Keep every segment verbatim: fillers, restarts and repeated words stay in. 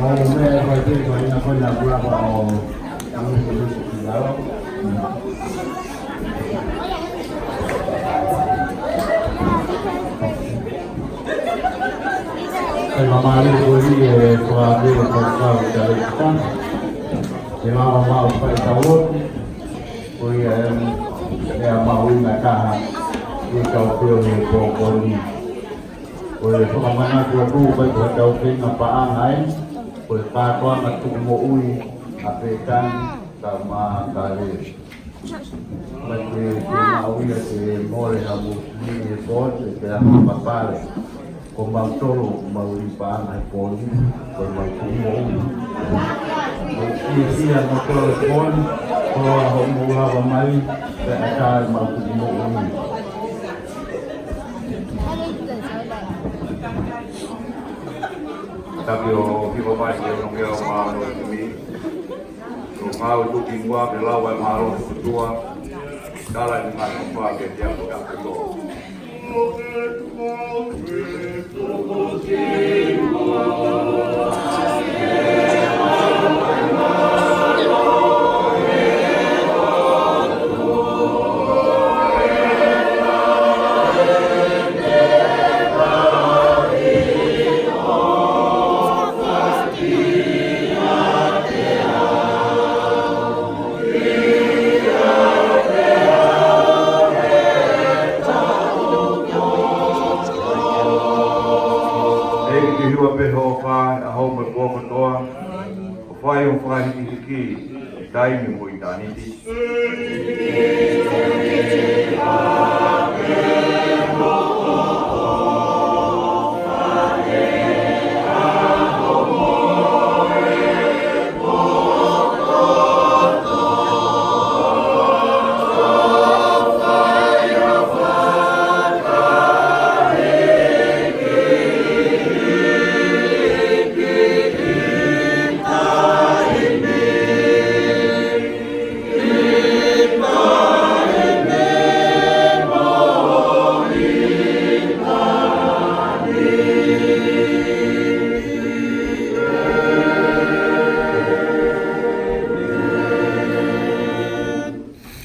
Ko e meʻa ʻe fai pē ko ena ko ena kula pa o tangu ko e meʻa ko e lalo. Kae mālō ko e ʻi he kua pē ko e kau i tau i ta. Ke lava mau fai tau lotu. Ko ia eni, ʻe mahuʻinga taha ʻi he tau pē ʻo e pō ko eni. Ko e fakamanatu atu ko e ko e tau feinga paʻanga ē, ko e kātoanga tuʻu moʻui ʻa Pētani kae ʻumaʻā Kaleli. Mai ke ke maʻu ia ke mole ha mōsimi he pō, ke ke anga papale. Ko mautolu, mau ʻi paʻanga he pō ni, ko mau tuʻu moʻui. Mau ʻi sia mautolu he pō ni, ko hoʻomou lava mai, pea ʻatā ʻemau tuʻu moʻui. Tapu ʻo hiva mai ki he ongo meʻa ʻo mālō ki mi. Ko mau tuki mua ke lau ai mālō ki tua. Tala ni mālō pa ke te ako tapu ʻo. ʻEiki, ke hiva pē hoʻo fai ʻa hoʻo matua kotoa, ʻo fai hoʻo fakahikihiki, ʻi taimi mo ʻitāniti.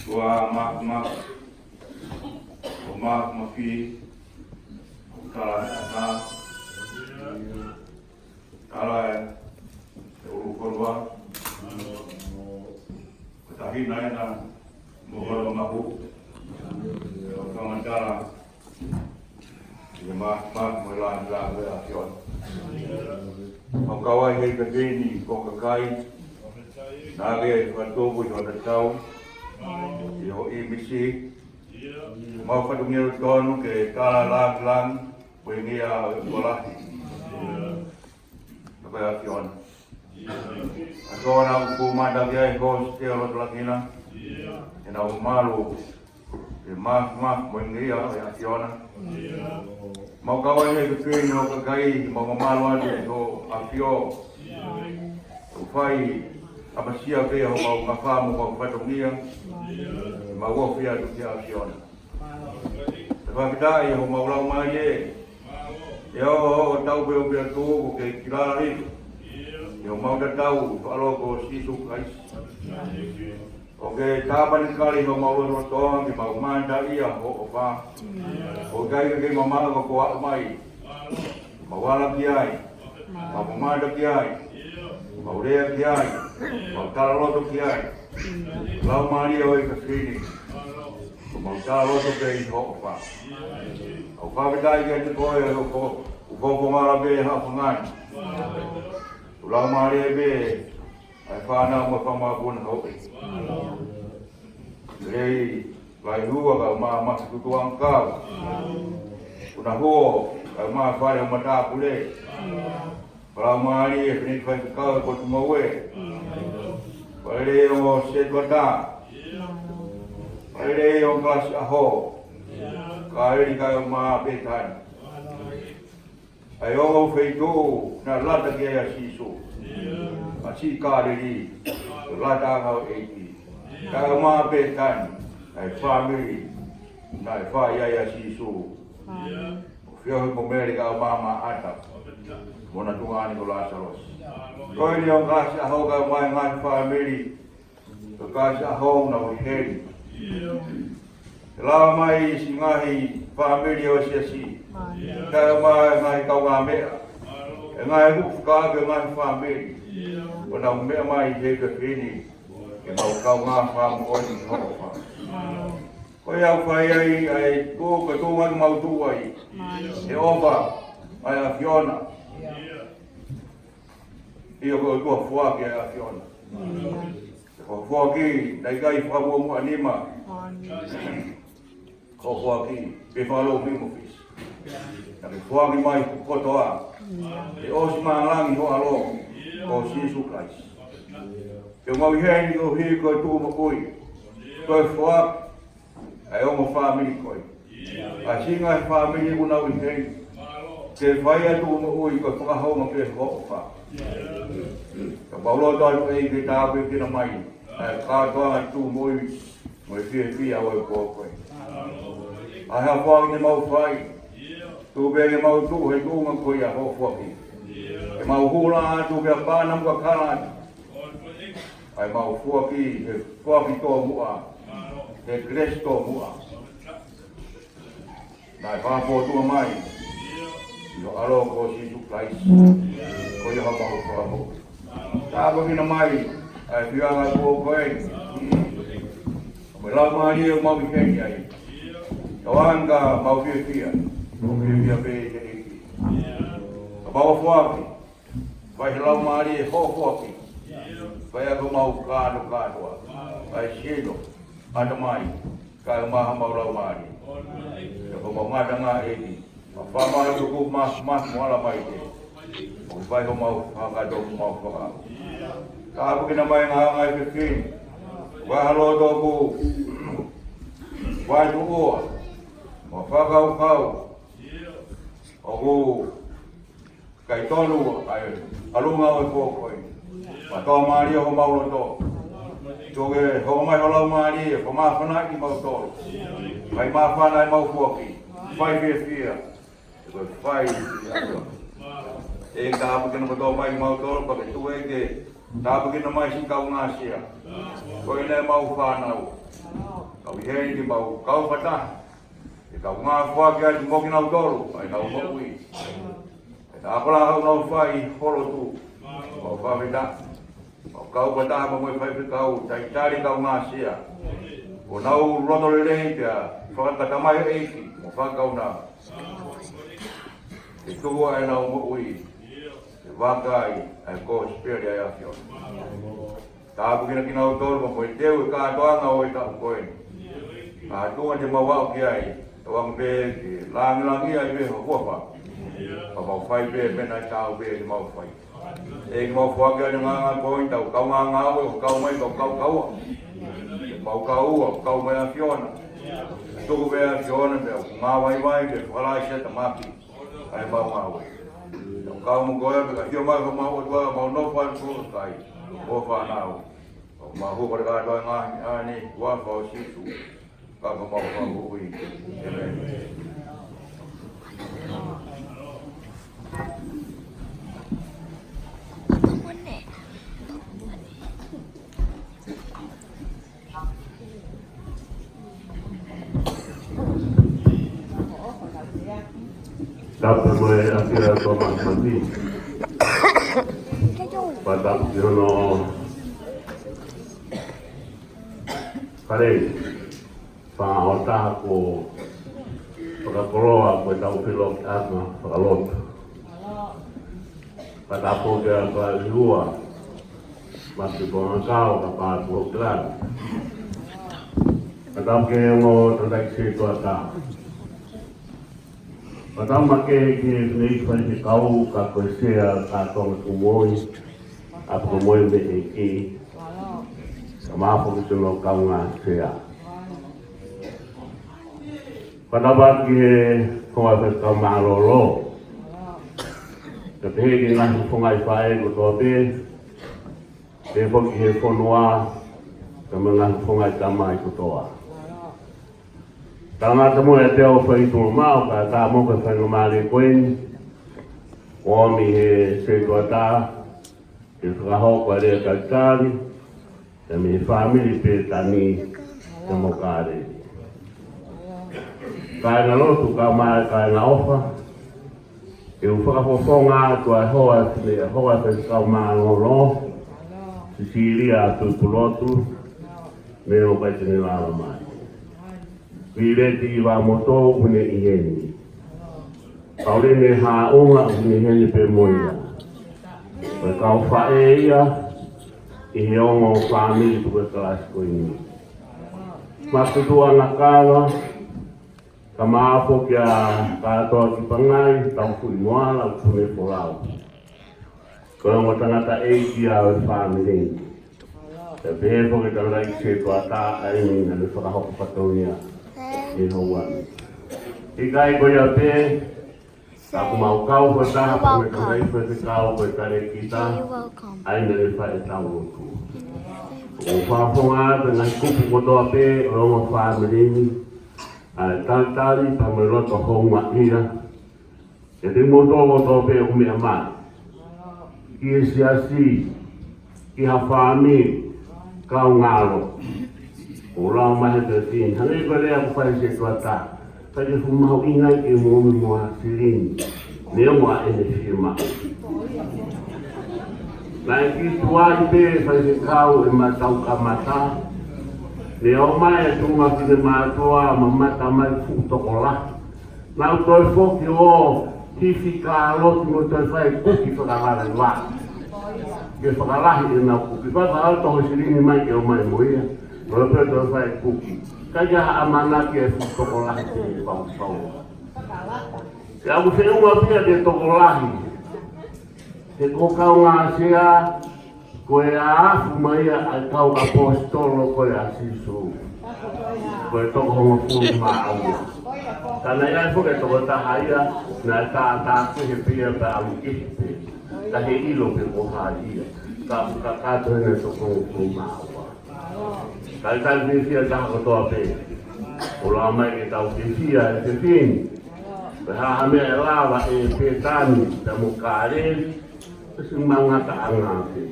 Kua ma, ma, kua ma, ma fi, kua kala ata. Tala ē, ʻe ʻulufonua. Ko e tahi nai na, mo hono mahu. Ko e fanga tala. ʻI he ma, ma, mo e la, la, mo e ʻAfiona. ʻOku kau ai he ka keni, ko e kakai. Naʻa ke fakatupu ʻi hono tau. ʻI ho ʻīmisi. Mau fatongia tonu ke tala lang, lang. Ko e ngia ʻo e kolahi. Ka ko e ʻAfiona. ʻAfiona ʻoku mata ki ai ho site ʻo loto lakina. ʻE nau malu. ʻE ma, ma, mo e ngia ʻo e ʻAfiona. Mau kau ai he kutui ni ʻo kakai, mau mamalu atu ʻi ho ʻafio. ʻOku fai, ʻapasia pē homau ngafa mo homau fatongia. Mau ofi atu ki he ʻAfiona. Fakafetaʻi ʻi homau laumālie. ʻE ʻo, ʻo, ʻo tau pē ʻo pē atu ko ke kilala ʻi. ʻI homau tatau, fakaloko Sīsū Kalaisi. ʻO ke tāpanekale ʻi homau lotolotonga ke mau manatuʻi ʻa hoʻo ʻofa. ʻOku ʻikai ke mamaʻo ka ko e aʻu mai. Mau ala ki ai. Mau mamata ki ai. Mau lea ki ai. Mau talaloto ki ai. Laumālie ʻo e kafini. Ko mau talaloto pē ʻi hoʻo ʻofa. ʻOku fakafetaʻi kiate koe ʻoku, ʻoku fofonga lava pē ha fangani. ʻOku laumālie pē ʻa e fānau mo e fanga mokopuna hoʻi. Lei, Laihua kae ʻumaʻā Matukutuʻangakau. Kunahuo kae ʻumaʻā Fale ʻo Matāpule. Laumālie ʻa e fineʻeiki faifekau ʻo e Potungāue. Fale Alea ʻo Setuata. Fale Alea ʻo Kalasiʻaho. Kaleli kae ʻumaʻā Pētani. ʻA e ongo feituʻu naʻe lata ki ai ʻa Sīsū. ʻA siʻi Kaleli, lata ʻa e ʻEiki. Kae ʻumaʻā Pētani, ʻa e fāmili naʻe fai ai ʻa Sīsū. ʻO Feohi mo Mele kae ʻumaʻā ʻa Māʻata, mo hono tuongaʻane ko Lāsalosi. Ko eni ʻoku kāsiʻi ʻa e ngaahi fāmili, ʻoku kāsiʻi ʻa e ngaahi heli. Ke lava mai siʻi ngaahi fāmili ʻo e siasi, kae ʻumaʻā e ngaahi kaungāmeʻa, e ngaahi kupu fakaake ʻo e ngaahi fāmili, ʻoku nau meʻa mai he efiafi ni, ke mau kaungā fakamoʻoni ki hoʻo ʻofa. Ko ia ʻoku fai ai ʻa e tuʻu, ko e tuʻunga ʻoku mau tuʻu ai, he ʻofa ʻa e ʻAfiona. ʻIo, ko e ʻOtua foaki ʻa e ʻAfiona. Ko e foaki, naʻe ʻikai fakamuʻomuʻa nima. Ko e foaki, pe fakalou pimo fisi. Naʻe foaki mai kotoa. ʻE ʻosi malangaʻi ho ʻAlo, ko Sīsū Kalaisi. Ke mau ʻi heni koeʻuhi ko e tuʻu moʻui. Ko e foaki, ʻa e ongo fāmili ko ē. ʻA e siʻi ngaahi fāmili ʻoku nau ʻi heni. Ke fai ʻa e tuʻu moʻui ko e fakahounga pē hoʻo ʻofa. Ka mau lotu atu ʻEiki ke tāpuekina mai ʻa e kātoanga tuʻu moʻui mo e fiefia ʻo e pō ko ē. ʻA e hā foaki te mau fai, tuku pē ke mau tuʻu he tuʻunga ko ia hoʻo foaki. Ke mau hū atu pea pānamu ka kala atu. ʻA e mau foaki, he foaki tōmuʻa, he kelesi tōmuʻa. Naʻe fakafotu mai ʻi ho ʻAlo ko Sīsū Kalaisi, ko ia homau Fakamoʻui. Tāpuekina mai ʻa e fianga ko ē. Mo e laumālie ʻoku mau ʻi heni ai. Ka ʻoange ka mau fiefia, mau fiefia pē ʻi he ʻEiki. Ka mau foaki, fai he laumālie hoʻo foaki. Fai ʻaki homau kātokātoa, ʻa e sino, ʻatamai, kae ʻumaʻā homau laumālie. Ka ko homau ngaahi ngāue ʻEiki, mau fakamālō atu, mau, mau, mau ala mai te. ʻO fai homau fakataha mo homau fakaʻau. Tāpuekina mai ngaahi ngāue ʻEiki. Vaha loto ʻoku vaetuʻua, mo fakakaukau ʻoku ʻikai tonu ʻa e ʻalunga ʻo e pō ko ē. Mātuʻa mālie homau loto. Tuku ke hoko mai ho Laumālie, ke māfana kimautolu. Fai māfana ʻemau foaki, fai fiefia, ʻe ko e fai fiefia. ʻE tāpuekina kotoa mai kimautolu, pea ke tuku ke tāpuekina mai siʻi kaungā sea. Ko ena ʻemau fānau. Kau ʻi heni ke mau kau fakataha. Ke kaungā foaki atu mo kinautolu, ʻa ʻenau moʻui. ʻE tā kola kau nau fai holo tu. Mau fakafetaʻi. Mau kau fakataha mo e faifekau, talitali kaungā sea. ʻO nau loto lelei pea fakakatamai ʻEiki, mo fakakaukau. Ke tuku ʻa ʻenau moʻui, ke vakai ʻa e kosipeli ʻa e ʻAfiona. Tāpuekina kinautolu, mo e teu e kātoanga ʻo e taʻu ko eni. Ka tuʻunga te mau aʻu ki ai, tauange pē ke langilangiʻia ai pē ho huafa. Pea mau fai pē meʻa naʻe taau pē ke mau fai. ʻEiki, mau foaki ʻa e ngaahi ngāue ko eni, tau kau ngāue, ʻo kau mai, kau kau kaua. Mau kaua, kau mai ʻAfiona. Tuku pē ʻAfiona, meʻa ʻoku ngāue ai, pea fakalahi siʻetamaki ʻa ʻemau ngāue. Tau kau mo koe, pea ka hio mai homau ʻOtua, mau nofo atu ko e kakai, mo e fānau. Mau hū ko e kātoa ngaahi meʻa ni, huafa ʻo Sīsū, ka ko homau Fakamoʻui. ʻĒmeni. Tapu mo e ʻAfio Tōmasi Mati. Pea tapu ki hono kalei. Fakaʻotaha ko fakakoloa ko e tau filo ki ʻanga fakalotu. Pea tapu ki he Fakaʻotua, Mati Pongakau, ka pātu o Kilani. Pea tapu ki he ongo tangataʻeiki sētuata. Pea tapu makehe ki he fineʻeiki faifekau, ka ko e sea kātoanga tuʻu moʻui, ʻa e poko moʻui mei he ʻEiki, ka māfo ki hono kaungā sea. Pea tapu ki he konga faifekau mālōlō. Ka pehē ki he ngaahi fofonga ʻi fē kotoa pē, pehē foki ki he fonua, ka mo e ngaahi fofonga ʻi tamai kotoa. Tangata mo e te o fai tō mau, ka tā mo ka fai no mālie ko eni. Ko mi he setuata, ke fakahoko ʻa e lea talitali, ʻa e mei he fāmili Pētani, ʻa Mokale. Kāinga lotu, ka mai kāinga ʻofa, ʻe u fakafofonga atu ʻa e hoa, ʻa e hoa, ʻa e kau mālōlō, Sisilia Tupulotu, mei o kai tene lava mai. Vile ti va moto une ʻi heni. Paulini Haʻunga une ʻi heni pē mo ia. Ko e kau faʻē ia ʻi he ongo fāmili tuku e kalasi ko eni. Matutua Nakava, ka maafo kia kātoa ki Pangai, Taufuʻi Moala, Pune Folau. Ko e ongo tangataʻeiki ʻa e fāmili. Pea pehē foki tangataʻeiki setuata ʻa eni naʻa ne fakahoko fatongia ʻi he houa ni. ʻIkai ko ia pē, ka ʻoku mau kau ko e taha pē mo e tangataʻeiki ko e kau ko e talēkita, ʻa eni naʻa ne fai e tau lotu. ʻOku ou fakafofonga atu e ngaahi kupu kotoa pē ʻo e ongo fāmili ni, ʻa e talitali pea mo e loto houngaʻia, ʻiate kimoutolu kotoa pē ʻoku meʻa mai. Ki he siasi, ki ha fāmili, kau ngalo. ʻOku lau mai he tētini. Hangē ko e lea ʻoku fai setuata. Fai ke fuʻu mahuʻinga ke mo ʻomi mo ha silini. Neongo ʻa ʻene fiemaʻu. Naʻe ki tuai pē faifekau ʻema tau kamata. Ne ʻomai e tuʻunga finemātuʻa mamata mai fuʻu tokolahi. Naʻa ku toe foki ʻo hifi kāloti mo toe fai kuki fakalahi vā. Ke fakalahi ʻenau kuki. Fai fakalahi toho silini mai ke ʻomai mo ia. Mo e pē toe fai kuki. Kai ke ha ʻamanaki e fuʻu tokolahi ke paupau. Ke ʻaku feʻunga pia ke tokolahi. He ko e kau ngāsea, ko e afu mai ia ʻa e kau ʻaposetolo ko ia ʻa Sīsū. Ko e toko hongofulu mā ua. Ka naʻe ʻi ai foki e tokotaha ia, naʻe tātā kehe pē ia pea ʻalu kehe pē. Ka he ʻilo pe ko hai ia. Ka ʻoku kakato hena e toko hongofulu mā ua. Ka e tali fiefia taha kotoa pē. ʻOku lau mai ke tau fiefia he fefine. Pe ko e hā ha meʻa ʻe lava ʻe Pētani, pea mo Kaleli, ʻosi mangataʻanga pē.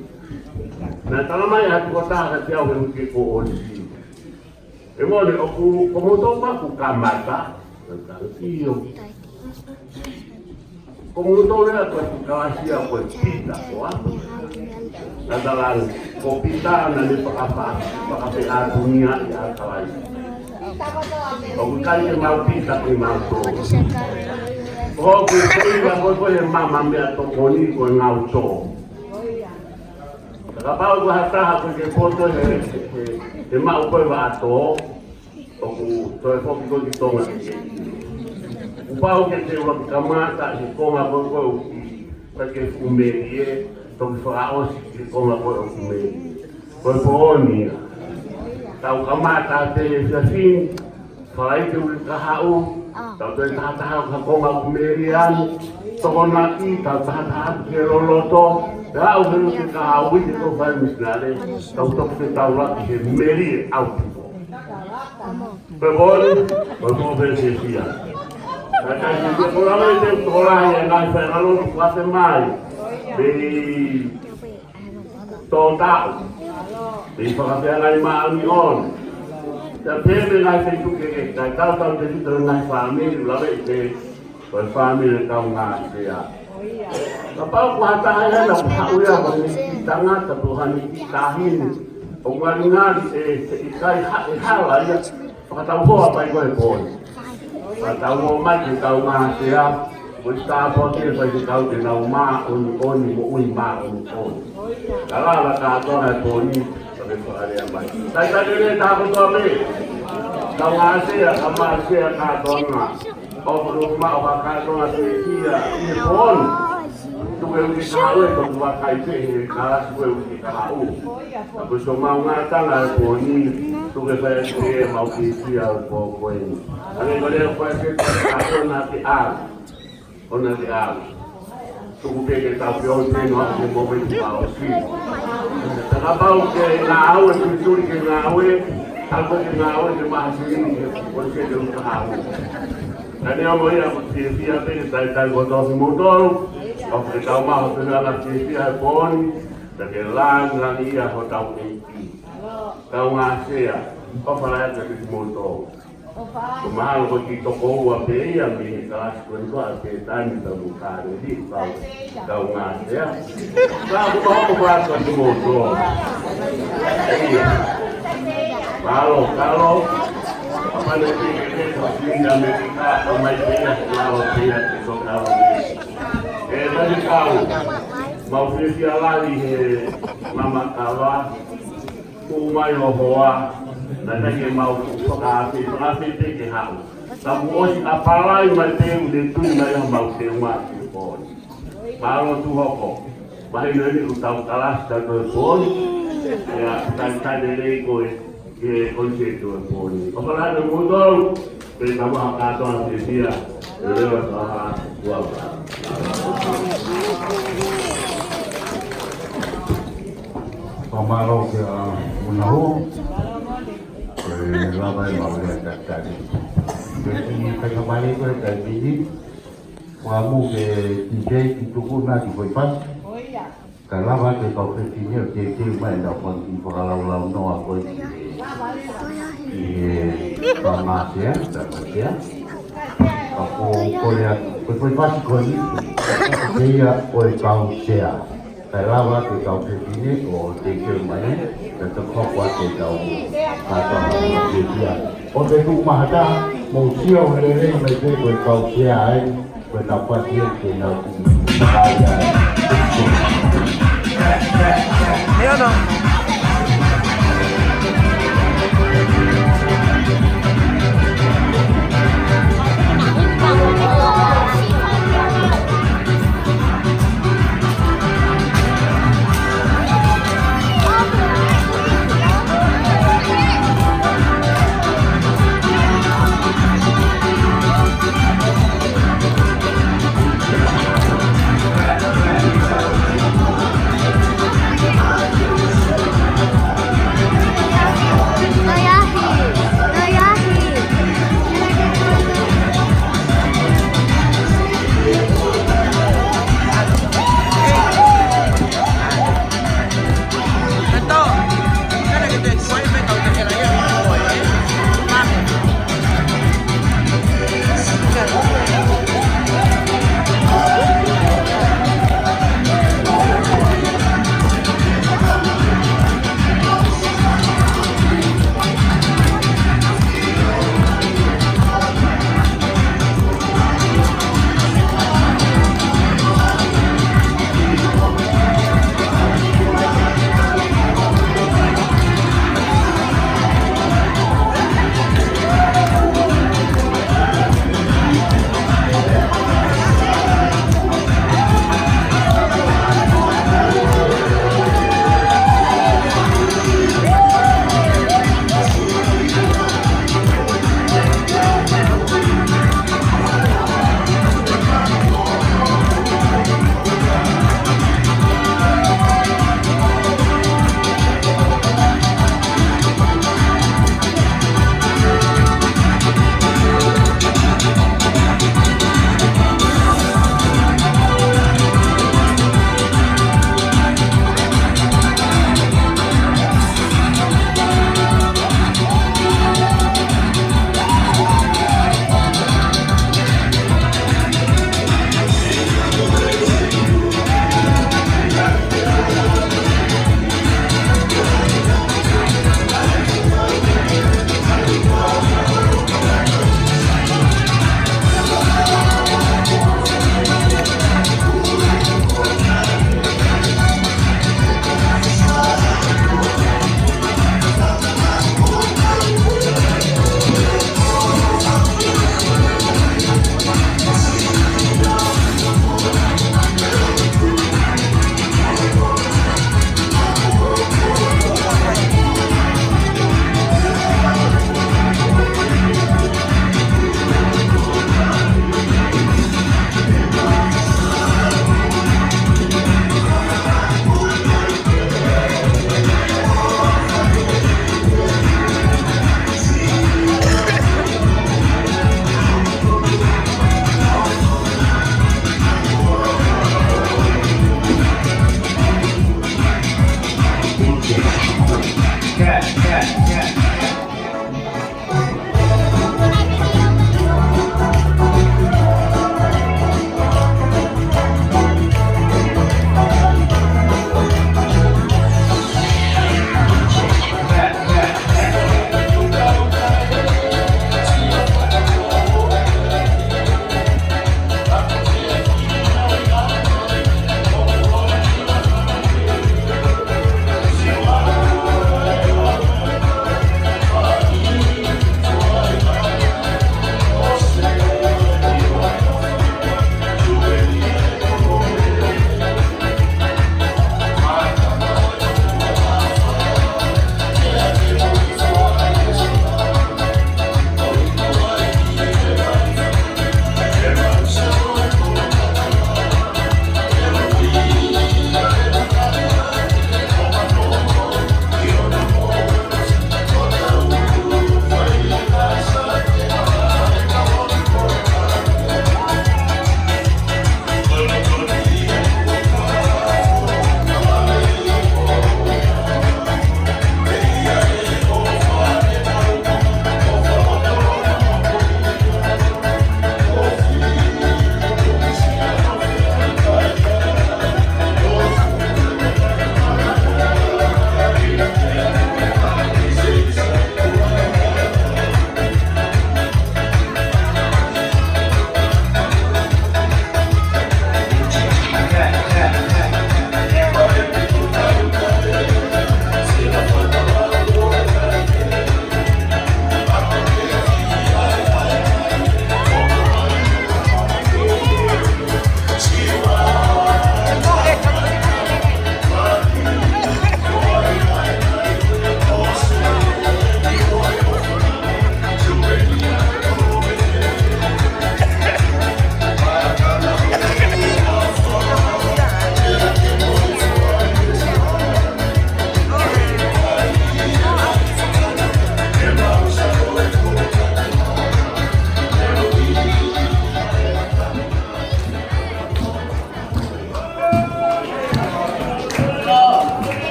Naʻe tala mai ha tokotaha kiate au he uike kuo ʻosi. ʻE mole, ʻoku, ko moutolu pē ʻoku kamata. ʻIo. Ko moutolu ʻa e kalasi ʻa ko e Pita, ko ā? Naʻa tala ange, ko Pita naʻa ne fakafa-, fakafeʻātungiaʻi ʻa Kalaisi. ʻOku ʻikai ke mau Pita kimautolu. Ko hoku feinga ko e ko e mama meʻatokoni ko e ngau tō. Kapau ko ha taha ko e ke poto he, he, he maʻu ko e vaʻa tō, ʻoku toe foki ko e ki Tonga ke ke. Kuo pau ke te ua ki kamata he konga ko e ko e uki, ka ke fuʻu melie, toki fakaʻosi ki he konga ko e ʻoku melie. Ko e pooni ia. Tau kamata pē he fiafini, Falaite uike kahaʻu, tau toe tahataha ʻo ka konga ʻoku melie ʻa e tokonaki, tau tahataha atu ki he loloto, tau ʻalu he uike kahaʻu, uike ko e fai misinale, tau toki fetaulaki he melie ʻaupito. Pea ko eni, ko e pō pē se fia. Ka kai se fia, ko e lava e te tokolahi e ngaahi faingalotu ʻoku ʻasi mai. Mei Tōtaʻu. Mei fakafeangai māʻoniʻoni. Pea pehē mei he ngaahi feituʻu kehekehe, kae tautau tefito he ngaahi fāmili, ʻoku lave ʻi he, ko e fāmili ʻo e kau ngāue. Kapau ko ha taha ia naʻa ku haʻu ia ko e kiʻi tangata pe ko ha kiʻi taʻahine. ʻOku ngalingali ʻe, ʻe ʻikai ha-, ʻe hala ia. Fakatau hoa mai ko e pō ni. Fakatau hoa mai ke kau ngāue, ko e tāpuaki ʻe fai ke kau ke nau māʻoniʻoni moʻui māʻoniʻoni. Ka lava kātoa e pō ni, ka ke fakalea mai. Talitali lelei taha kotoa pē. Kau ngāue, kau ngāue kātoa. ʻOku mau maʻu ha kātoa ke ʻi he pō ni. Tuku e uike kahaʻu ʻe toki vakai pē he kalasi ko e uike kahaʻu. Ka ko e so mau ngātanga e pō ni, tuku e fai atu pē mau kiʻi fia ʻo e pō ko eni. Hangē ko e lea ko e fai ke kātoa naʻa ke ʻalu. ʻO naʻa ke ʻalu. Tuku pē ke tau pē ʻo te noa ke mo me tu pao si. Kapau ke ngāue, tui tui ke ngāue, Ako ke ngāue ke maha sini ke konsē ke uta hau. Ka neongo ia ʻoku fiefia pē ke talitali kotoa kimoutolu. ʻOku ke tau maha pē ngā fiefia he pō ni. Ka ke lāngilangiʻia hotau ʻEiki. Kau ngā sea. ʻOfa lahi atu kimoutolu. Ko mahalo ko e kiʻi toko ua pē ia mei he kalasi ko eni ko ē ʻa Pētani pea mo Kāleli, kau, kau ngā sea. Ka ko mahalo ko e kiʻi toko ua. Ia. Mālō, mālō. Pea ne ke ke ke ko Sini ʻAmelika, ka mai pē ia, mālō pē ia, ke so kau. ʻE, tani kau. Mau fiefia lahi he mama kava. Kuo mai ʻo hoa, naʻe ʻikai ke mau fuʻu fakaafe, fakaafe pē ke haʻu. Ka kuo ʻosi ʻapalai mai pē ʻoku ne tui mai ʻa mau te uma ki pō ni. Mālō Tuhoko, mahino eni ʻoku tau kalasi tautolu pō ni, ʻe ʻa talitali lelei koe, ke konsē ki pō ni. ʻOfa lahi atu kimoutolu. Pea tau maha kātoa fiefia, ʻe leva tau ha kuava. Fakamālō kia Munahu, ko e lava e mau lea talitali. Ko e kiʻi fakamanatu ko e talitali, ʻoku mou ke titei ki tuku na ki foʻi fasi. Kae lava ke kau fefine ʻo teuteu mai ʻenau fanga kiʻi fakalaulaunoa ko ē ki he, ki he kau ngā sea, kau ngā sea. Ka ko, ko e lea, ko e foʻi fasi ko eni, ko ia ko e kau sea. Kae lava ke kau fefine ʻo teuteu mai, kae toki hoko atu e kau kātoa mo e fefine. ʻO te tuʻu maha taha, mou sio lelei mai pē ko e kau sea ai, ko e kau fefine ke nau.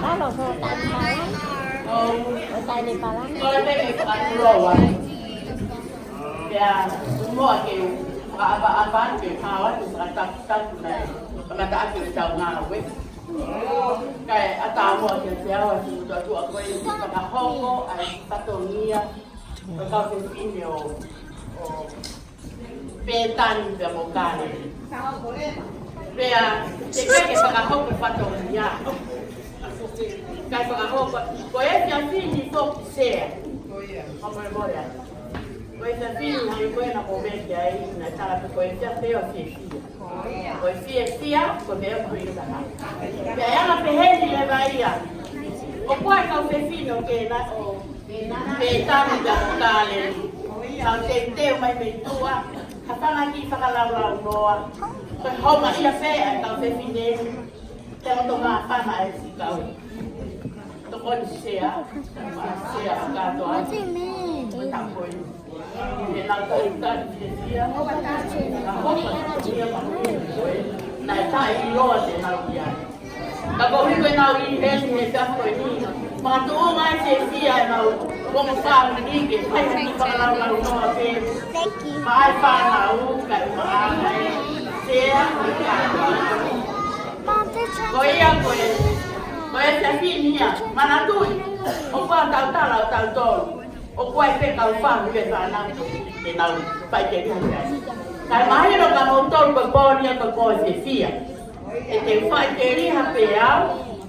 Lalo, ko e taimi pala. ʻOu. Ko e taimi pala. Ko e taimi pala. Pea, moʻoni ke u fakaʻapaʻapa ke u hao atu, fakatakutaku naʻe kamata ʻaki ʻetau ngāue. Kae ʻatā muʻa kiate au ʻa e tuʻu atu ʻa ko e fakahoko ʻa e fatongia ʻo e kau fefine ʻo, ʻo Pētani pea mo Kāleli. Pea, teʻeki ke fakahoko fatongia. Kae fakahoko, ko e efiafi ni foki Sea. Ko e mole mole ai. Ko e efiafi ni, ko e na ko meki ai, na tala pe ko e efiafi ʻo fiefia. Ko e fiefia, ko e meʻa ko e taha. Pea ʻe anga pehē ni leva ia. ʻOku ʻi ai e kau fefine ʻoku na ʻo Pētani pea mo Kāleli. Kau teuteu mai mei tuʻa, ha fanga kiʻi fakalaulaunoa. Ko e houngaʻia pē ʻa e kau fefine ni. Te loto māfana e sikau. Tokoni Sea, Sea kātoa. Ko e tapu ko eni. He nau talitali fiefia. Naʻe taʻeʻiloa te nau ia. Ka ko e hiko ʻenau ʻi heni he tapu ko eni. Makatuʻunga e fiefia ʻenau ongo fāmili ke fai ha kiʻi fakalaulaunoa pē. Thank you. Maʻa e fānau, kae maʻa e Sea. Mom, they're trying to Ko ia ko e, ko e efiafi ni ia, manatuʻi, ʻoku ʻi ai ʻetau tala ʻo tautolu. ʻOku ʻi ai pē kau fāmili ʻe fānau, te nau faʻiteliha ai. Kae mahino kia moutolu ko e pō ni ia ko e pō fiefia. ʻE te faʻiteliha pē au,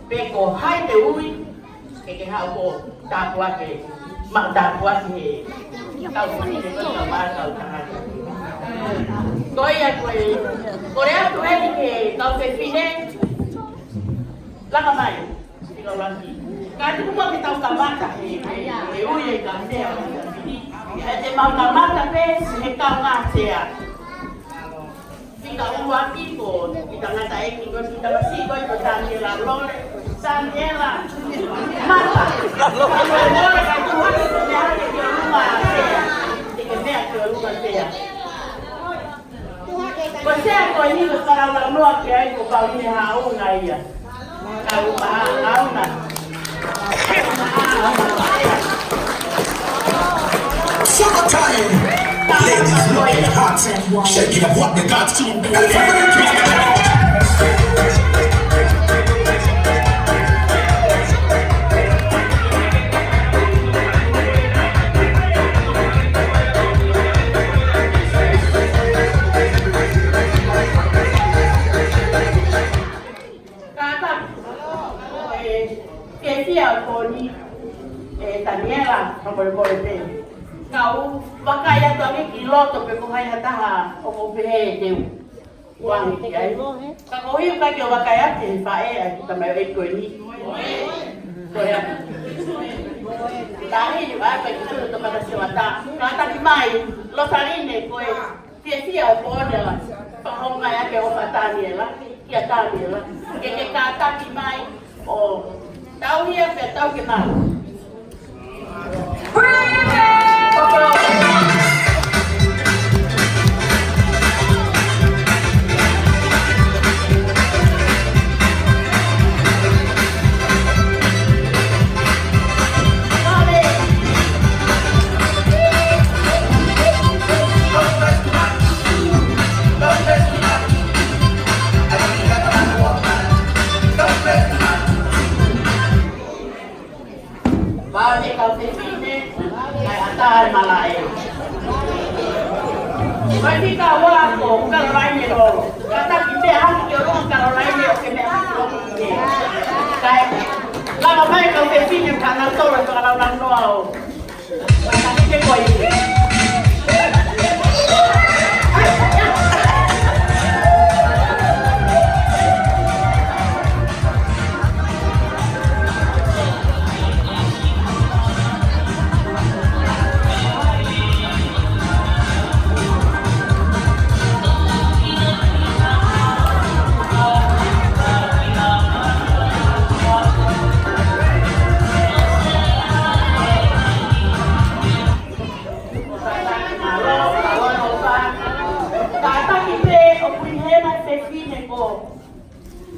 pe ko hai te ui, ke ke haʻu ʻo tāpuaki, ma tāpuaki he kau fefine ko e kau mā kau tangata. Ko ia ko e, kole atu heni ki he kau fefine, laka mai. Sila laki. Ka tuku muʻa ke tau kamata he, he, he ui e kau Sea. ʻE te mau kamata pē he kau ngā Sea. Fika ua ki ko, ki tangataʻeiki ko, ki tamasiʻi ko, ko Taniela Lole. Taniela. Mata. Lole ka tuha ke meʻa ke ki ʻolunga Sea. Ke meʻa ki ʻolunga Sea. Ko Sea ko eni ko e fakalaulaunoa ki ai ko Pauline Haʻunga ia. Kau Haʻunga. Summertime. Ladies, look at hearts. Shake it up, what the gods do. Kātaki, ʻe, ke fia ko ni, ʻe, Taniela, ka mole mole pē. Kau vakai atu ange ki loto pe ko hai ha taha ʻoku pehē te u ʻoange ki ai. Ka ko hiu ka ke vakai atu he faʻē ʻa e kiʻi tamaioʻeiki ko eni. Ko ia. Tahi ni vakai ki tuʻu tokata siwata. Kātaki mai, Losaline ko e fiefia ʻo Pōnela. Fakahounga ia ke ʻofa Taniela, kia Taniela. Ke ke kātaki mai ʻo tauhi ia pea tau ke mau. Vale, kau fefine, kae ʻatā e malaʻe.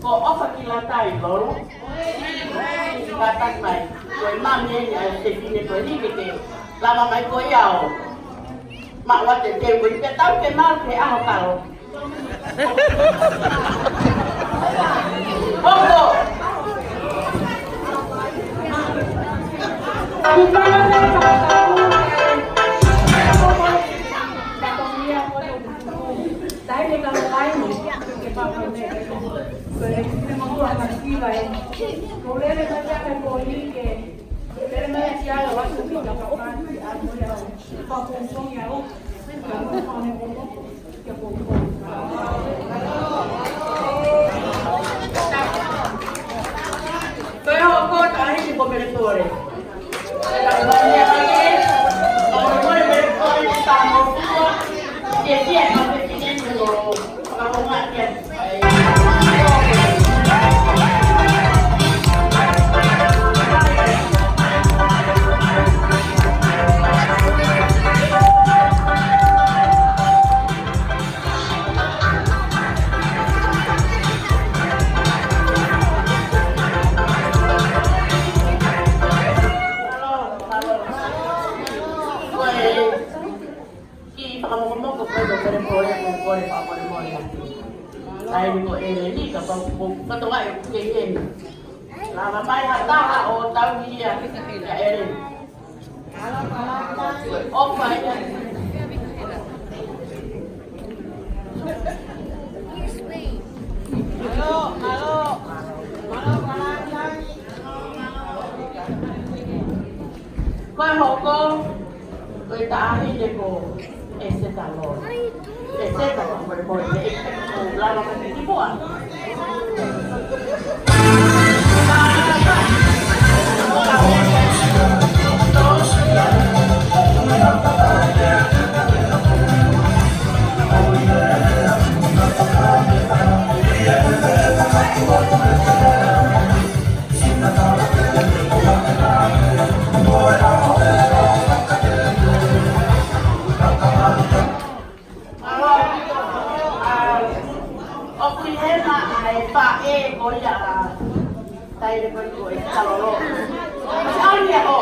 Ko ʻOfa ki Lata ʻi Lolo. Kātaki mai. Ko e mami eni ʻa e fefine ko eni ke ke lava mai ko ia ʻo maʻu atu e teu ko eni pea tau ke malu ki he ʻaho kalo. Hoko. Ko e hoko atu ʻa e hiki ko Melepole. Ka ko e mea ake, ka ko e mole Melepole, ka ko e fua, ke fia ka ke fine ko, ka ko ngā fia. Kiʻi fakamokomoko ko e ko Melepole, ko e fakamolemole atu. ʻA ia ko ʻEleni ka pau ko katoa e ke eni. Lava mai ha taha ʻo tauhi ia kia ʻEleni. ʻOfa ia. Ko e hoko, ko e taʻahine ko ʻEsetalo. ʻEsetalo, ko e moe, ʻe, ʻe, ko lava ka ki mua. ʻOku ʻi hena ʻa e faʻē ko ia ʻa Taile ko e ko e kalolo. Sani ʻo,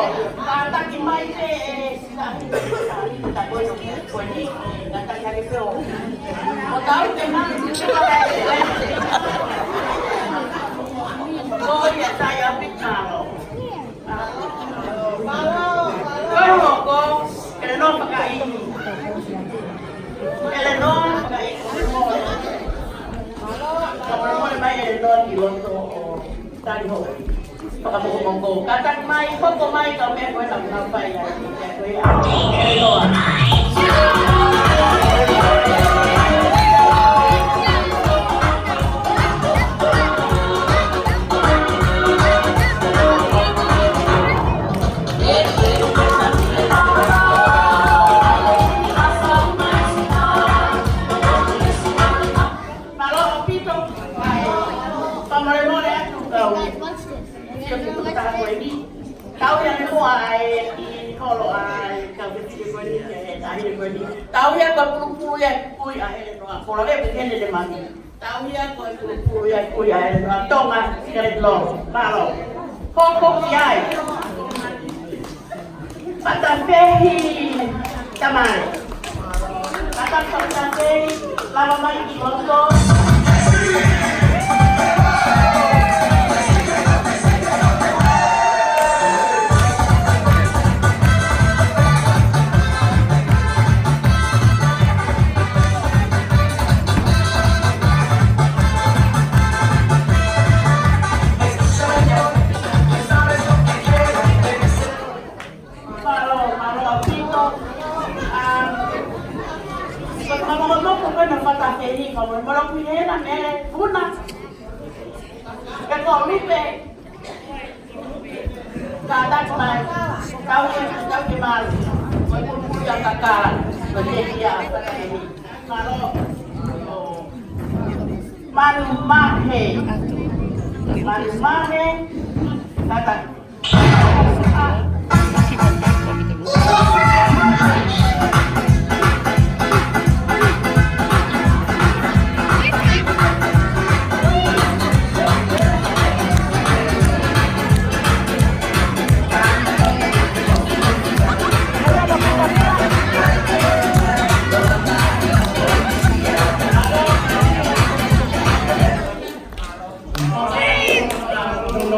kātaki mai pē ʻe Sila. Ka ko e ko e ni, kātaki hake pē ʻo. ʻO tau ke manu ki te kau e. Ko ia tai a pitalo. Ko e hoko, ʻEleni fakaʻi. ʻEleni fakaʻi. Ka molemole mai ʻEleni ki loto ʻo tali hou. Fakamokomoko. Kātaki mai, hoko mai ka mea ko e na na fai ai. Ko e a. ʻEleni. Mālō ʻaupito, ʻa e, fakamolemole atu kau. Sio ki he taha ko eni. Tau ia ne moa ʻa e, ʻi holo ʻa e, kau ke tike ko eni, ke he tahi ko eni. Tau ia ko e pulupulu ia, kui ʻa e, no, a, kola ke pe kene le mami. Tau ia ko e pulupulu ia, kui ʻa e, no, a, Tonga, sika le lo, mālō. Hoko ki ai. Fatafehi, tamai. Fatafehi, lava mai ki loto. Mālō, mālō ʻaupito. ʻA, ko e fakamokomoko ko ena Fatafehi, fakamolemole ʻoku ʻi hena Mele Puna. Ke ko Lipe. Kātaki mai. Tau ke, tau ke malu. Ko e pulupulu ia kakala. Ko e ia Fatafehi. Mālō. Manu Mahe. Manu Mahe. Kātaki.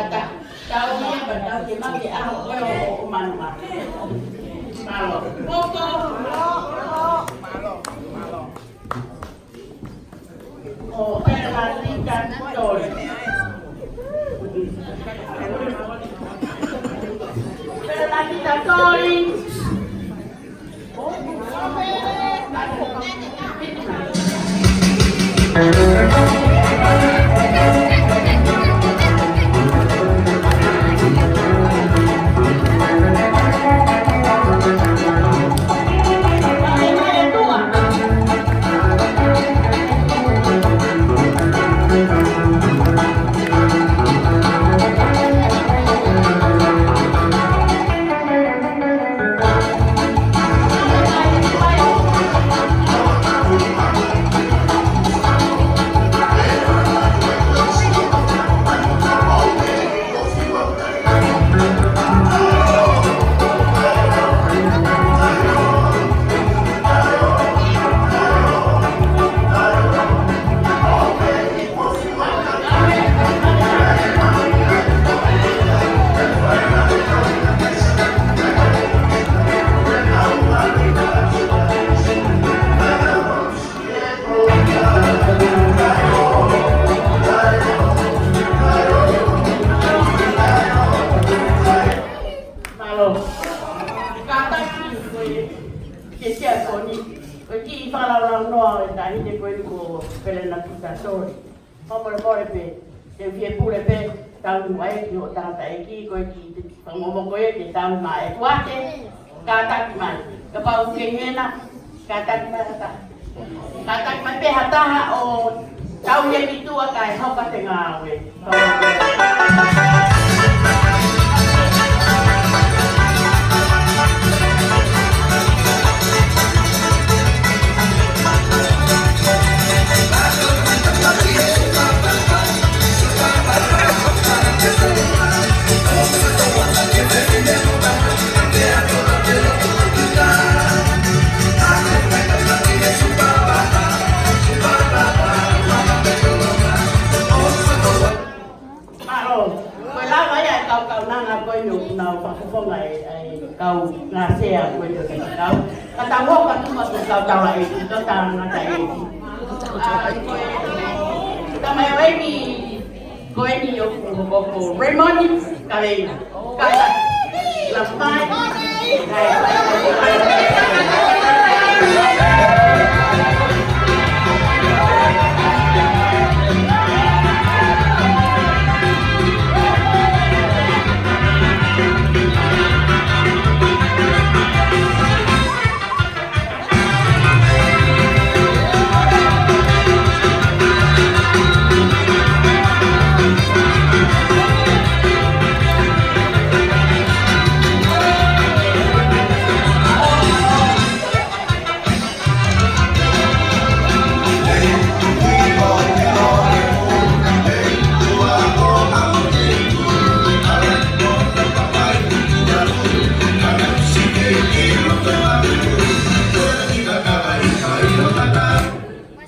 Kata, tau ia, ka tau ke make ʻaho ko ē ʻo, ʻo Manumalu. Mālō. Poko. ʻO Pelanita Toli. Pelanita Toli. Mālō. Kātaki ko e, ke sia ko ni, ko e kiʻi fakalaulaunoa ʻo e taʻahine ko eni ko Pelanita Toli. Fakamolemole pē, te u fie pule pē, tau ʻai ki hoʻo tangataʻeiki, ko e kiʻi fakamomoko ia ke tau maʻu ʻe kuate, kātaki mai. Kapau ke ngena, kātaki mai ha taha. Kātaki mai pē ha taha ʻo tau ia ki tuʻa kae hoko atu e ngāue. Mālō. Ko e lava ia e kau kaunanga ko eni ʻoku nau fakafofonga e, e kau ngaahi sea ko eni ʻo e kau. Ka tau hoko atu mo e kau taulaʻeiki, kau tangataʻeiki. ʻA, ko e, tamaioʻeiki ko eni ʻoku hoko ko Raymond Kaleina. Kātaki. Lava mai.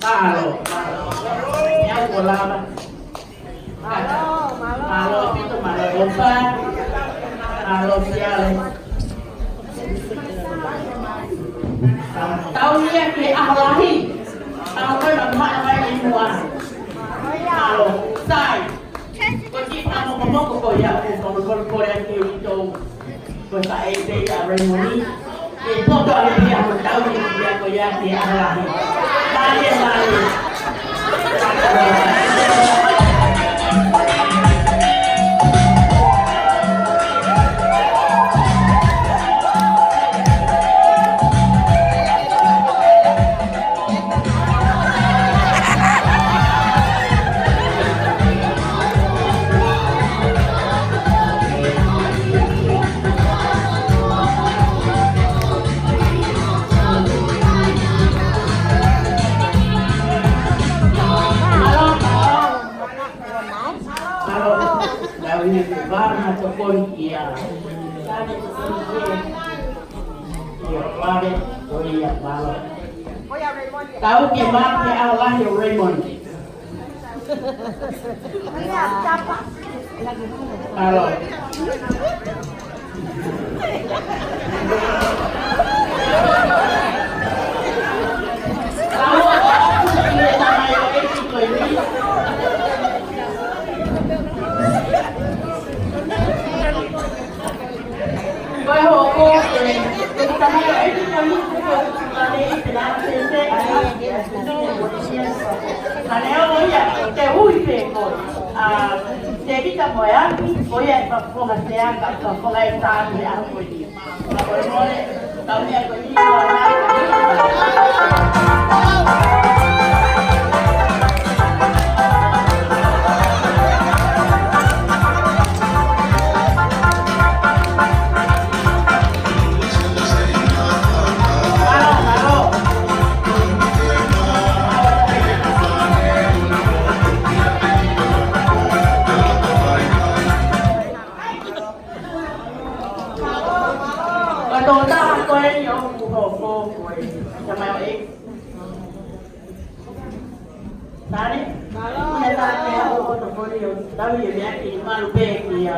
Mālō. Ia ko lava. Mālō, mālō. Mālō ʻaupito, mālō ʻaupito. Mālō siale. Tau ia ki he ʻaho lahi. Tau koe ma maha mai i mua. Mālō. Sai. Ko e kiʻi fakamokomoko ko ia, ko e fakamokomoko ko ia ki he ʻitāniti. Ko e faʻē pē ia ʻa Raymond. Ke poto ʻa e pia mo tau ni ia ko ia ke ʻaho lahi. Mālie, mālie. Mālō, tau ʻi he vā na tokoni ia. Tau ʻi he tokoni ia. Lave, ko ia, mālō. Tau ke maʻu ke ʻaho lahi ʻo Raymond. Mālō. Ko e hoko ko e, ko e tamaioʻeiki ko eni ko e lave i te lava sese a ia. Ka leo ia, te ui pē ko, a, Tevita Moeaki, ko ia e fakafofonga sea ka fakafofonga e taʻu he ʻaho ko eni. Ka ko e mole, ka mea ko eni, ko e Ka tō taha ko eni ʻoku hoko ko e tamaioʻeiki. Tane? Mālō. Ia tā ke haʻu ʻo tokoni ʻo tau ia meʻa ki malu pē ki a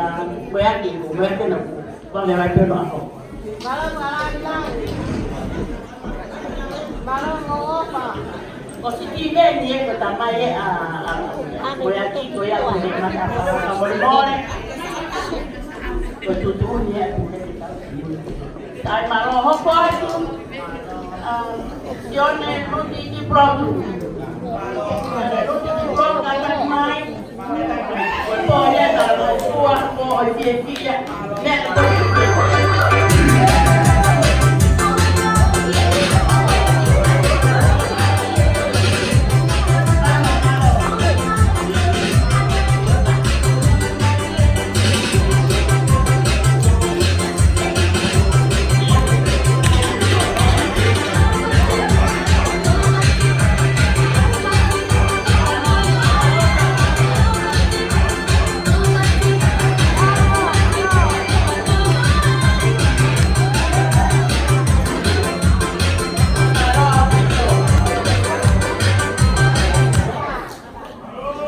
Moeaki, ko Moeaki na. Ko anga vai pē no ako. Mālō, mālō. Ko Sitiveni e ko e tamai e a, a, Moeaki ko ia ko e mata ka mole mole. Ko e tuʻutuʻuni e. Sai mālō, hoko atu. A, Sione Luti ki Protu. Sione Luti ki Protu, kātaki mai. Ko e pō ia ka lo kua, pō ʻo e fiefia. Meʻa ko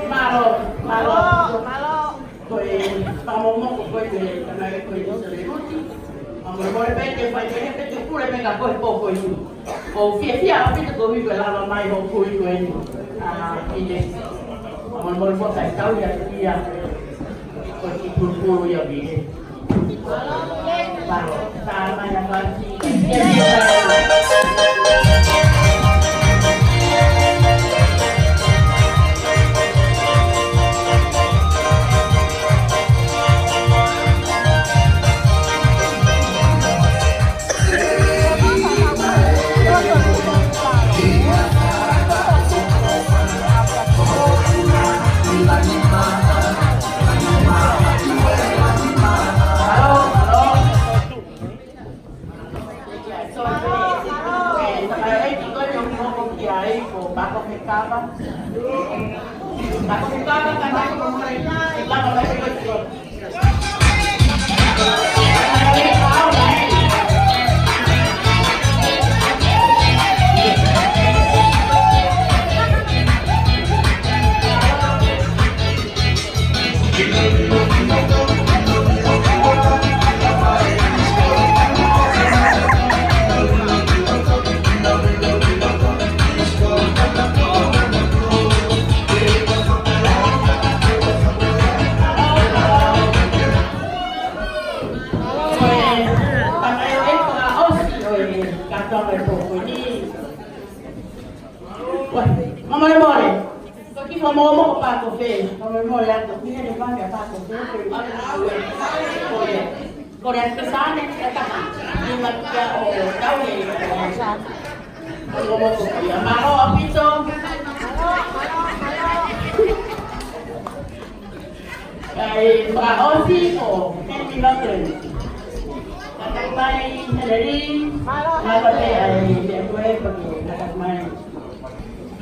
Mālō, mālō. Mālō, mālō. Ko e fakamolemole ko e tamai ko e Sione Luti. Fakamolemole pē te fai pē he pē te pule pē ka ko e pō ko eni. ʻOku ou fiefia ʻaupito koeʻuhi ko e lava mai hoʻo kui ko eni. A, Pine. Fakamolemole ko e kai tau ia ia. Ko e kiʻi pulupulu ia Pine. Ko e tamaioʻeiki fakaʻosi ʻo e kātoanga e pō ko eni. Ua, fakamolemole. Ko e kiʻi fakamolemole ko Pākofe. Fakamolemole atu. Mihele mai kia Pākofe. Ko e, ko e, ko e atu ke sane, e taha. Ni ma kia ʻo tau e, ʻo sane. Fakamolemole ko ia. Mālō ʻaupito. Kae fakaʻosi ko Henry Lawson. Kātaki mai, Henry. Mālō, Henry. Kātaki mai, Henry, kātaki mai.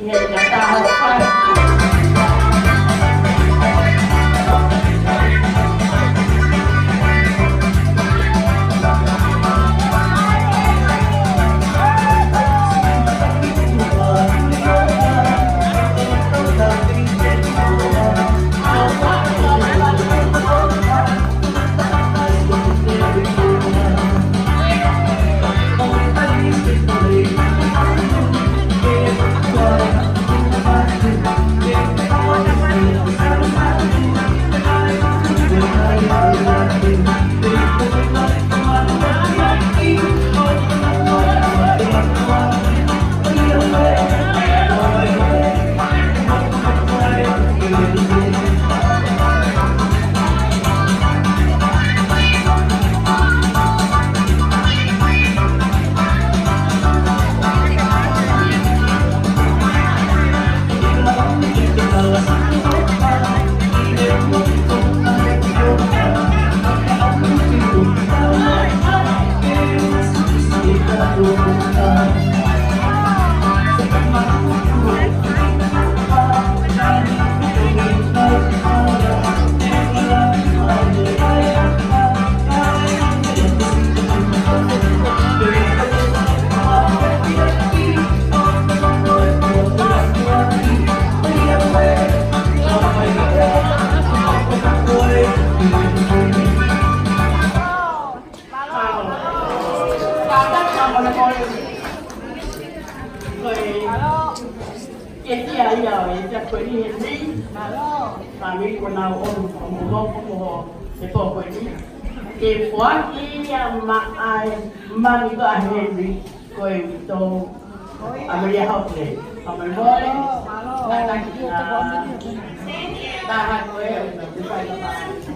Ia, kātaki mai. Ko e, ko e, ko e, ke tia ia ʻo e, tia ko e ni he ni. Fāmili ko ʻenau ʻofa, mo, mo, mo, mo, he pō ko e ni. Ke foaki ia maʻa e, mami ko ʻa Henry, ko e tō, ʻa Maria Hopeley. Ka mai mole, ka taki, ka, ka ha ko e, ka fai ka fai.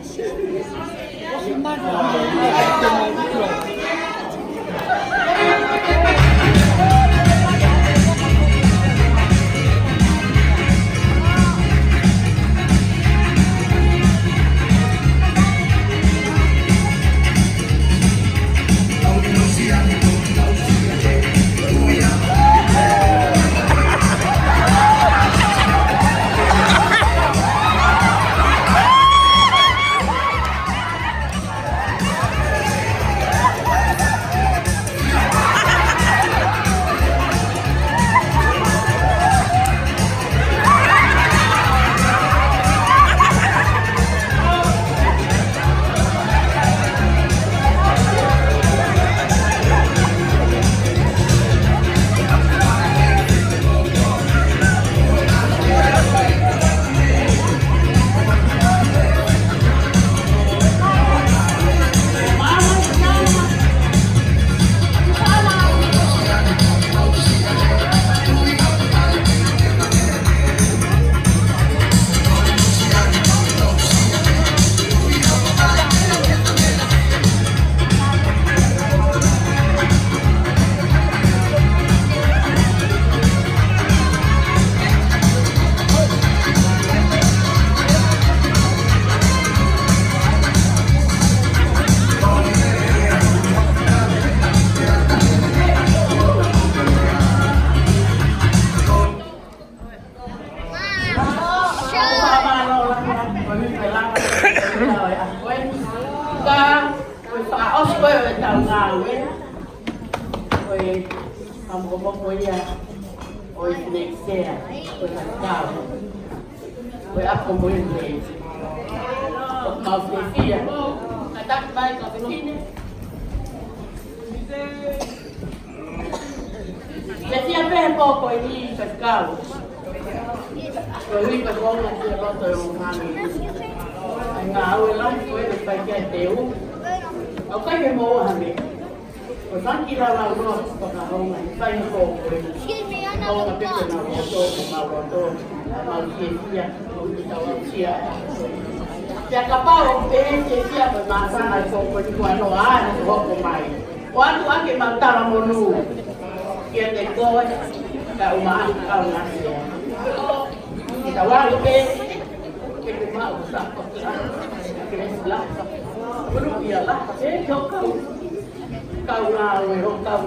Ka, ko e fakaʻosi ko ē ʻo ʻetau ngāue, ko e fakamokomoko ia ʻo e Fineʻisea, ko e faifekau. Ko e ako mo e mei. ʻOku mau fiefia. Kātaki mai ka fefine. Fiefia pē he pō ko eni faifekau. Koeʻuhi ko e konga ki he loto ʻo e ʻū fāmili. ʻA e ngāue lahi ko ē naʻe fai ki ai e teu. ʻOku ʻikai ke moʻua ha meʻa. Ko e fanga kiʻi laulaunoa fakahounga, ʻi he fai ko ē. Hounga pē ke nau loto, ke nau loto, mau fiefia, ʻoku tau aʻusia. Pea kapau ʻoku ke fiefia mo māfana ko ē, ko e kuanoa ʻa e hoko mai. ʻOatu ʻa e mau talamonū kiate koe, kae ʻumaʻā e kau ngāue. Ke tau ʻalu pē, ke te maʻu sa, ke te la, mulu ia la, e tokau. Kau ngāue ʻo kau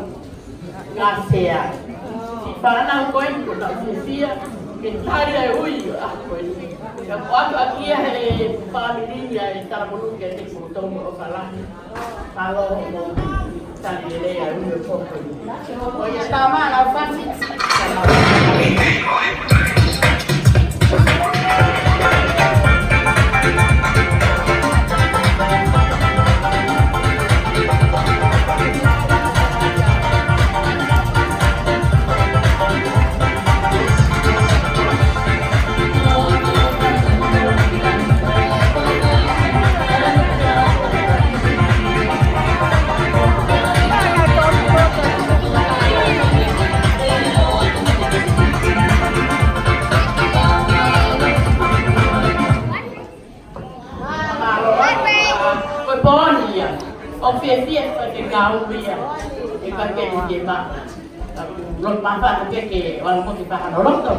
ngāsea. Siʻi fānau ko ē ʻoku nau fiefia, ke tali e ui ʻa ko ē. Ka ko atu ʻaki ia he fāmili ia e talamonū kiate kimoutolu mo e ʻofa lahi. Mālō mo tali lelei ʻa e ui ʻo e pō ko ē. Ko ia tā mana fasi. Ko e pō ni ia, ʻoku fiefia e faifekau ia, ʻe ka ke ni ke ma. Loto māfana ke ke, ʻoua naʻa mo ke fahano loto.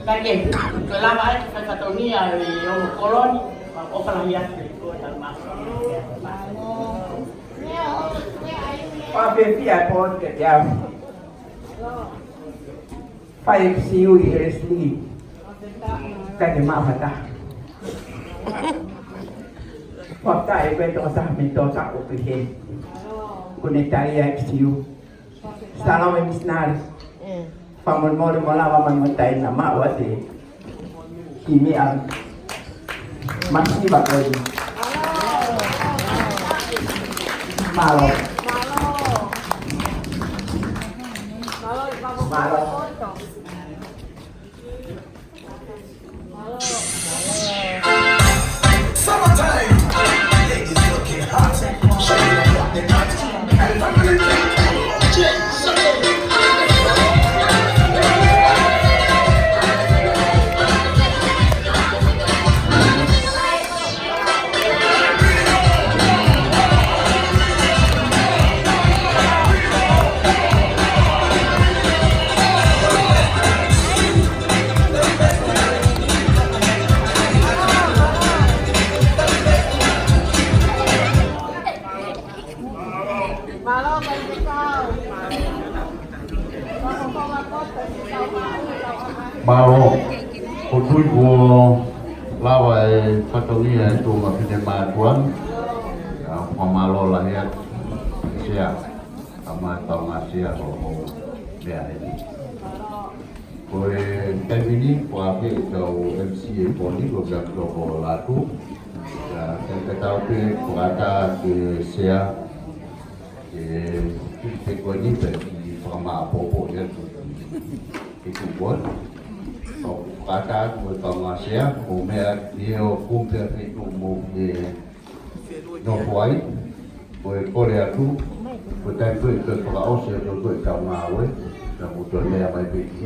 Ka ke, ko e lava ai ke fai fatongia e ongo koloni, ʻofa lahi atu, ko e tau māfana. ʻOku fiefia e pō ni kiate au. Fai F C U ʻi Leslie. Ka ke maʻu ha taha. Fakataha e koe tokotaha mei Tōtako pehē. Kuo ne tali ʻa e F C U. Salome misinale. Fakamolemole mo lava mai mo taina maʻu ʻa e kiʻi meʻa masiva ko eni. Mālō. Summertime. Ladies looking hot. Shake it up, rock the night. And I'm gonna take you. Mālō. ʻOku ou tui kuo lava e fatongia e tuʻunga finemātuʻa ni. ʻOku ou fakamālō lahi atu, Sea, kae ʻumaʻā e kaungā sea hoʻomou meʻa heni. Ko e taimi ni, ko e ʻapi ʻetau M C e pō ni, ko Doctor Kolatu. Ka, ka tau pē, ko ata ke Sea, ke, ke ko eni pē, ke fakamāʻopoʻopo ia ki, ki tuʻu pō ni. Ko ata ko e kaungā sea, ko e meʻa ni ʻoku pehē pē ʻoku mou ke nofo ai, ko e kole atu, ko e taimi ko ē ke fakaʻosi atu ko ē ʻetau ngāue, ka mou toe meʻa mai pē ki